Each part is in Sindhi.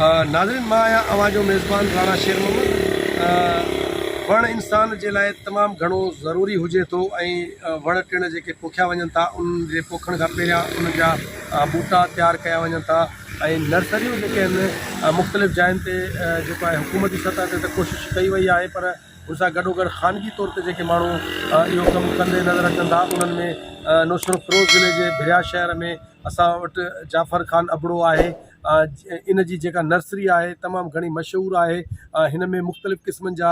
ناظرين مان آهيان اوهان جو ميزبان راڻا شير محمد. وڻ انسان جي لاء تمام گهڻو ضروري هجي ٿو ۽ وڻ ٽڻ جيڪي پوکيا وڃن ٿا انهن جي پوکڻ کان پهريان انهن جا ٻوٽا تيار ڪيا وڃن ٿا ۽ نرسريون جيڪي آهن مختلف جاين تي جيڪو آهي حڪومتي سطح تي ته ڪوشش ڪئي وئي آهي پر ان سان گڏوگڏ خانگي طور تي جيڪي ماڻهو اهو ڪم ڪندي نظر اچن ٿا انهن ۾ نوشهروفيروز ضلعي جي ڀريا شهر ۾ اسان وٽ جعفر خان ابڙو آهي ان جي جيڪا نرسري آهي تمام گهڻي مشهور آهي هن ۾ مختلف قسمن جا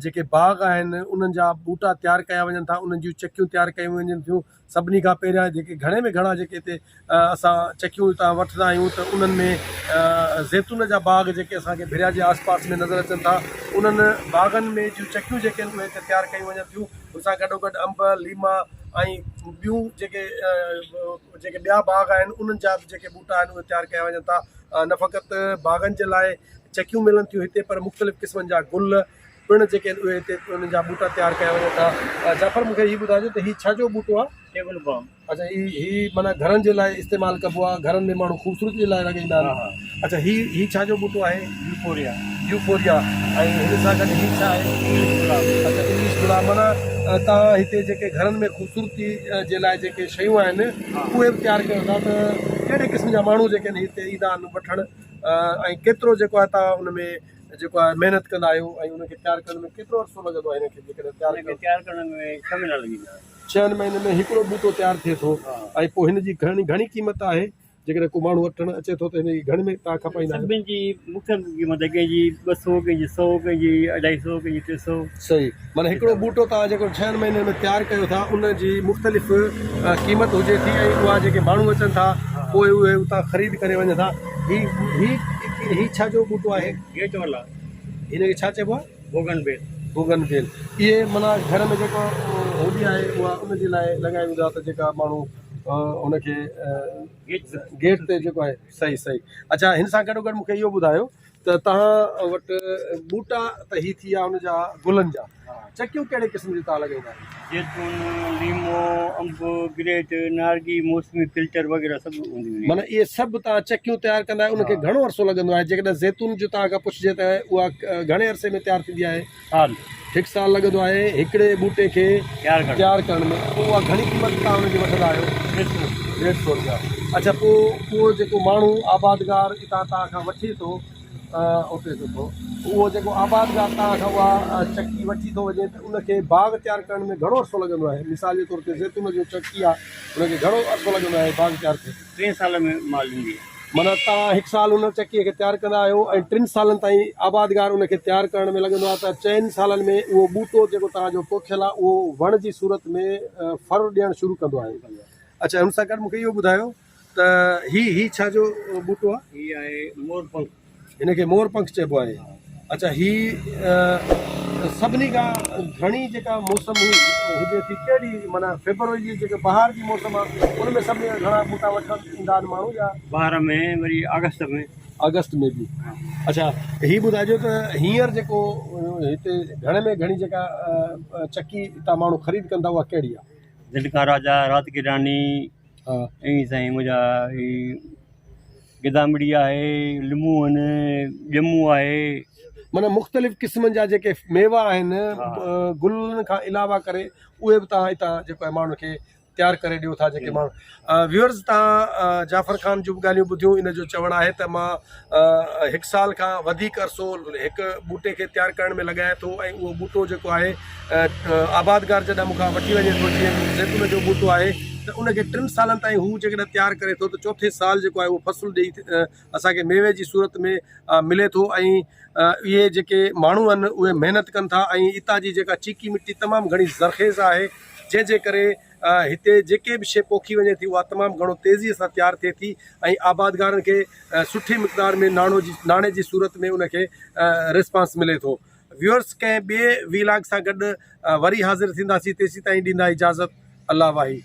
جيڪي باغ آهن انهن جا ٻوٽا تيار ڪيا وڃن ٿا انهن جون چڪيون تيار ڪيون وڃن ٿيون سڀني کان پهريان جيڪي گهڻي ۾ گهڻا جيڪي هتي اسان چڪيون هتان وٺندا آهيون ته انهن ۾ زيتون جا باغ جيڪي اسانکي ڀريا جي آس پاس ۾ نظر اچن ٿا انهن باغن ۾ جون چڪيون جيڪي آهن اهي هتي تيار ڪيون وڃن ٿيون ان سان گڏو گڏ انب ليما ۽ ٻيون جيڪي جيڪي ٻيا باغ آهن انهن جا به جيڪي ٻوٽا آهن اهي تيار ڪيا وڃن ٿا نه فقط باغن جي لاء چڪيون ملن ٿيون هتي پر مختلف قسمن جا گل پڻ جيڪي آهن اهي هتي انهن جا ٻوٽا تيار ڪيا وڃن ٿا. جعفر مون کي هي ٻڌائجو ته هي ڇا جو ٻوٽو آهي؟ ٽيبل بام. اڇا هي هي معنيٰ گهرن جي لاء استعمال ڪبو آهي گهرن ۾ ماڻهو خوبصورتي جي لاء لڳائيندا آهن. اڇا هي هي ڇا جو ٻوٽو آهي؟ يوفوريا. يوفوريا ۽ هن سان گڏ هي ڇا آهي؟ انگلش گلاب. اڇا انگلش گلاب معنيٰ توهان هتي جيڪي گهرن ۾ خوبصورتي جي لاء جيڪي شيون آهن اهي به تيار ڪيو ٿا ته ڪهڙي قسم جا ماڻهو جيڪي آهن هتي ايندا آهن وٺڻ ۽ ڪيترو جيڪو آهي توهان ان ۾ جيڪو آهي محنت ڪندا آهيو ۽ ان کي تيار ڪرڻ ۾ ڪيترو عرصو لڳندو آهي هن کي جيڪڏهن تيار هن کي تيار ڪرڻ ۾ ڇهه مهينا لڳي ويندا آهن. ڇهن مهينن ۾ هڪڙو ٻوٽو تيار ٿئي ٿو ۽ پوء هن جي گهڻي گهڻي قيمت آهي جيڪڏهن ڪو ماڻهو وٺڻ اچي ٿو ته هن جي گهڻي ۾ توهان کپائيندا آهيو؟ سڀني جي مختلف قيمت آهي ڪنهن جي 200 ڪنهن جي 100 ڪنهن جي 250 ڪنهن جي 300. صحيح معنيٰ هڪڙو ٻوٽو توهان جيڪو ڇهن مهينن ۾ تيار ڪيو ٿا ان جي مختلف قيمت هجي ٿي ۽ اها جيڪي ماڻهو اچن ٿا پوء اهي اتان خريد ڪري وڃن ٿا. هي هي هي ڇا جو ٻوٽو آهي؟ گيٽ والا. هن کي ڇا چئبو آهي؟ بوگن بيل. بوگن بيل. اهي معنيٰ گهر ۾ جيڪو هوندي آهي اها ان جي لاء لڳائي ويندو آهي ته جيڪا ماڻهو ان کي گيٽ تي جيڪو آهي صحيح صحيح اڇا هن سان گڏو گڏ مون کي اهو ٻڌايو ته توهان وٽ ٻوٽا ته هي ٿي ويا ان جا گلن جا چڪيون ڪهڙي قسم جون توهان لڳائيندا آهيو؟ زيتون، ليمو، انب، گريٽ، نارگي، موسمي فلٽر وغيره سڀ هونديون آهن. معنيٰ اهي سڀ توهان چڪيون تيار ڪندا آهيو ان کي گهڻو عرصو لڳندو آهي جيڪڏهن زيتون جو توهان کان پڇجي ته اها گهڻي عرصي ۾ تيار ٿيندي آهي؟ سال. هڪ سال لڳندو آهي هڪڙي ٻوٽي کي تيار ڪرڻ ۾ پوء اها گهڻي قيمت توهان ان جي وٺندا آهيو؟ ڏيڍ سو. ڏيڍ سو روپيا اڇا پوء اهو جيڪو ماڻهو آبادگار اتان توهان کان وٺي ٿو اتي ٿو ٿو اهو جيڪو آبادگار توهان کان اها چڪي وٺي ٿو وڃي ته ان کي باغ تيار ڪرڻ ۾ گهڻو عرصو لڳندو آهي مثال جي طور تي زيتون جو چڪي آهي ان کي گهڻو عرصو لڳندو آهي باغ تيار ٿئي. ٽين سال ۾ مال ڏيندي آهي. معنيٰ توهان هڪ سال ان چڪيء کي تيار ڪندا آهيو ۽ ٽن سالن تائين آبادگار ان کي تيار ڪرڻ ۾ لڳندو آهي ته چئن سالن ۾ اهو ٻوٽو جيڪو توهان جو پوکيل آهي اهو وڻ جي صورت ۾ ڦر ڏيڻ شروع ڪندو آهي. اڇا ان سان گڏ مون کي اهو ٻڌايو ته هي هي ڇا جو ٻوٽو آهي؟ هي آهي مور پنک. هن کي مور پنک چئبو آهي. اڇا هي سڀني کان گهڻي جيڪا موسم هجي ٿي ڪهڙي معنيٰ فيبروري جي جيڪا بهار جي موسم آهي ان ۾ سڀني کان گهڻا ٻوٽا وٺڻ ايندا آهن ماڻهو يا بهار ۾ وري آگسٽ ۾. آگسٽ ۾ به. اڇا هي ٻڌائجو ته هينئر جيڪو هتي گهڻي ۾ گهڻي جيڪا چڪي هتان ماڻهو خريد ڪن ٿا اها ڪهڙي آهي؟ دل ڪا راجا رات ڪي راني ائين سائين منهنجا هي گدامڙي آهي ليمو آهن ڄمون آهي. معنيٰ مختلف قسمن جا جيڪي ميوا آهن گلن کان علاوه ڪري اهي به توهان هتان جيڪو آهي ماڻهن کي تيار ڪري ڏيو ٿا جيڪي ماڻهو ويورز توهان جعفر خان جون به ڳالهيون ٻڌيون ان جو چوڻ آهي ته مان هڪ سال کان وڌيڪ عرصو هڪ ٻوٽي کي تيار ڪرڻ ۾ لڳايان ٿو ۽ اهو ٻوٽو جيڪو آهي آبادگار جڏهن مون کان وٺي وڃي ٿو جيئن زيتون جو ٻوٽو آهي ته ان کي ٽن سالن تائين هو جيڪڏهن تيار ڪري ٿو ته چوٿين سال جيڪو آهي اهو فصل ڏئي اسان کي ميوي جي صورت ۾ ملي ٿو ۽ اهي جيڪي ماڻهو آهن اهي محنت ڪن ٿا ۽ اتان جي جيڪا چيڪي مٽي تمام گهڻي زرخيز آهي جنهن جي ڪري هتي جيڪي به شيء پوکي وڃي ٿي اها تمام گهڻو تيزي سان تيار ٿئي ٿي ۽ آبادگارن کي سٺي مقدار ۾ ناڻو جي ناڻي جي صورت ۾ ان کي ريسپانس ملي ٿو. ويورس ڪنهن ٻئي وي لاگ سان گڏ وري حاضر ٿينداسين تيسين تائين ڏيندا اجازت الله واهي.